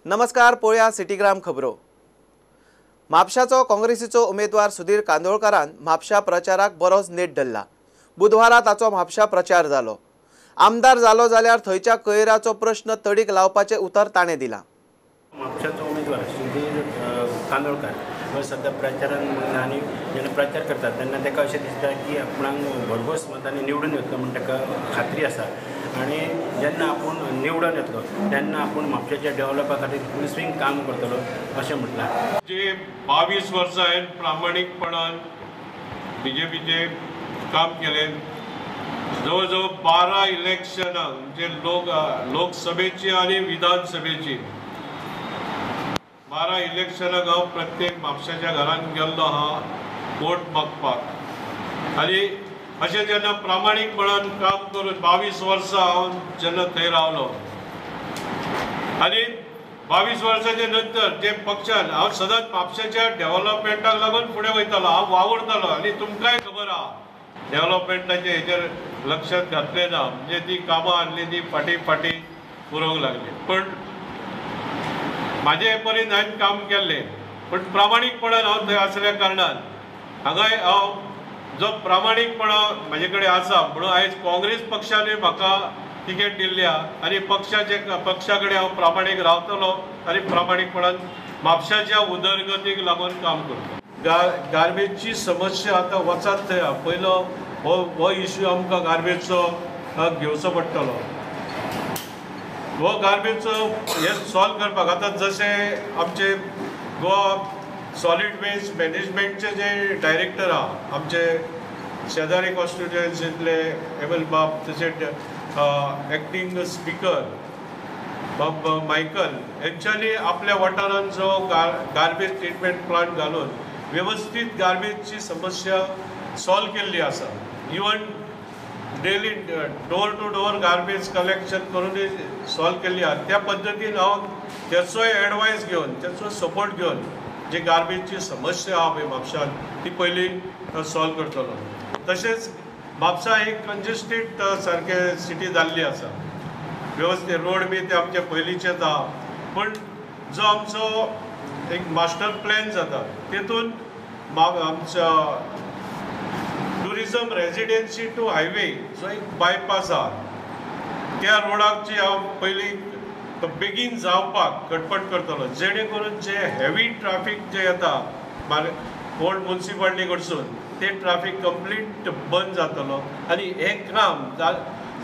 नमस्कार, पळोवया सिटीग्राम खबरो। म्हापशाचो काँग्रेसीचो उमेदवार सुधीर कांदोळकारान म्हापशा प्रचाराक बरोच नेट धरला। बुधवारा ताचो म्हापशा प्रचार जालो। आमदार जालो जाल्यार थंयच्या कोयराचो प्रश्न तडीक लावपाचें उतर ताणें दिलां। म्हापशाचो उमेदवार सुधीर कांदोळकार हो सद्या प्रचारान आनी जेन्ना प्रचार करतात तेन्ना ताका अशें दिसता की आपणाक भरघोस मतांनी निवडून येतलो म्हूण ताका खात्री आसा आनी जेन्ना आपूण निवडून येतलो तेन्ना आपूण म्हापशेच्या डेव्हलपा खातीर फूल स्विंग काम करतलो अशें म्हटलां। जे 22 वर्सां हांवें प्रामाणीकपणान बीजेपीचें काम केलें, जवळ जवळ 12 इलेक्शनां म्हणजे लोकसभेची आनी विधानसभेची 12 इलेक्शनाक हांव प्रत्येक म्हापशाच्या घरान गेल्लो आहा वोट मागपाक। आनी अशें जेन्ना प्रामाणीकपणान काम करून 22 वर्सां हांव जेन्ना थंय रावलो आनी 22 वर्सांचे नंतर ते पक्षान हांव सदांच म्हापशाच्या डेव्हलपमेंटाक लागून फुडें वयतालो, हांव वावुरतालो आनी तुमकांय खबर आहा डेव्हलपमेंटाचें हेजेर लक्षात घातलें ना, म्हणजे ती कामां आहली ती फाटीं फाटीं उरोंक लागली। पण म्हाजे परीन हांवें काम केल्लें, पूण प्रामाणीकपणान हांव थंय आसल्या कारणान हांगाय हांव जो प्रामाणीकपणा म्हाजे कडेन आसा म्हणून आयज काँग्रेस पक्षानूय म्हाका तिकेट दिल्ली आहा आनी पक्षा कडेन हांव प्रामाणीक रावतलो आनी प्रामाणीकपणान म्हापशाच्या उदरगतीक लागून काम करतलो। गार्बेजची समस्या आतां वचात थंय आहा। पयलो हो इश्यू आमकां गार्बेजचो घेवचो पडटलो। हो गार्बेजचो हे सॉल्व करपाक आतां जशें आमचे गोवा सॉलीड वेस्ट मॅनेजमेंटचे जे डायरेक्टर आहा आमचे शेजारी कॉन्स्टिट्युएन्सींतले एम एल बाब, तशेंच एक्टींग स्पिकर बाब मायकल हेंच्यांनी आपल्या वाठारान जो गार्बेज ट्रिटमेंट प्लांट घालून वेवस्थीत गार्बेजची समस्या सॉल्व केल्ली आसा। Even daily door to door garbage collection करूनय सॉल्व केल्ली आहा। त्या पद्दतीन हांव तेचोय एडवायस घेवन तेचो सपोर्ट घेवन जी गार्बेजची समस्या आहा पळय म्हापशान ती पयली सॉल्व करतलो। तशेंच म्हापसा एक कंजेस्टेड सारकें सिटी जाल्ली आसा, वेवस्थीत रोड बी ते आमचे पयलींचेच आहा, पूण जो आमचो एक मास्टर प्लॅन जाता तेतून आमच्या टुरिजम रेजिडेन्सी टू हायवे जो एक बायपास आहा त्या रोडाची हांव पयलीं बेगीन जावपाक खटपट करतलो, जेणे करून जे हेवी ट्राफीक जे येता ओल्ड मुन्सिपालिटी कडसून ते ट्राफीक कंप्लीट बंद जातलो आनी हें काम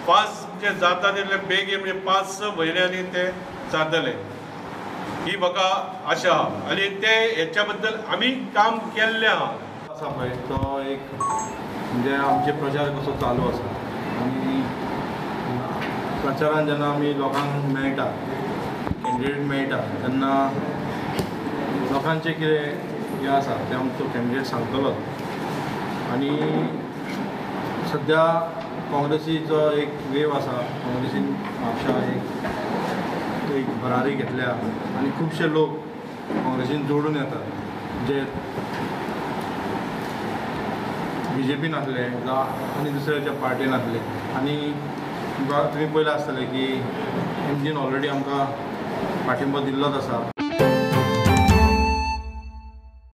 फास्ट जे जाता तितलें बेगीन म्हणजे 5-6 म्हयन्यांनी तें जातलें ही म्हाका आशा आहा आनी ते हेच्या बद्दल आमी काम केल्लें आहा। आसा पळय तो एक म्हणजे आमचे प्रचार कसो चालू आसा आनी प्रचारान जेन्ना आमी लोकांक मेळटा, कॅन्डिडेट मेळटा तेन्ना लोकांचें कितें हें आसा तें आमचो कॅन्डिडेट सांगतलो। आनी सद्या काँग्रेसीचो एक वेव आसा, काँग्रेसीन म्हापशा एक भरारी घेतल्या आनी खुबशे लोक काँग्रेसीन जोडून येतात जे बीजेपीन आसले जावं आनी दुसऱ्याच्या पार्टीन आसले। आनी तुमी पळयलां आसतलें की एमजीन ऑलरेडी आमकां पाठिंबो दिल्लोच आसा।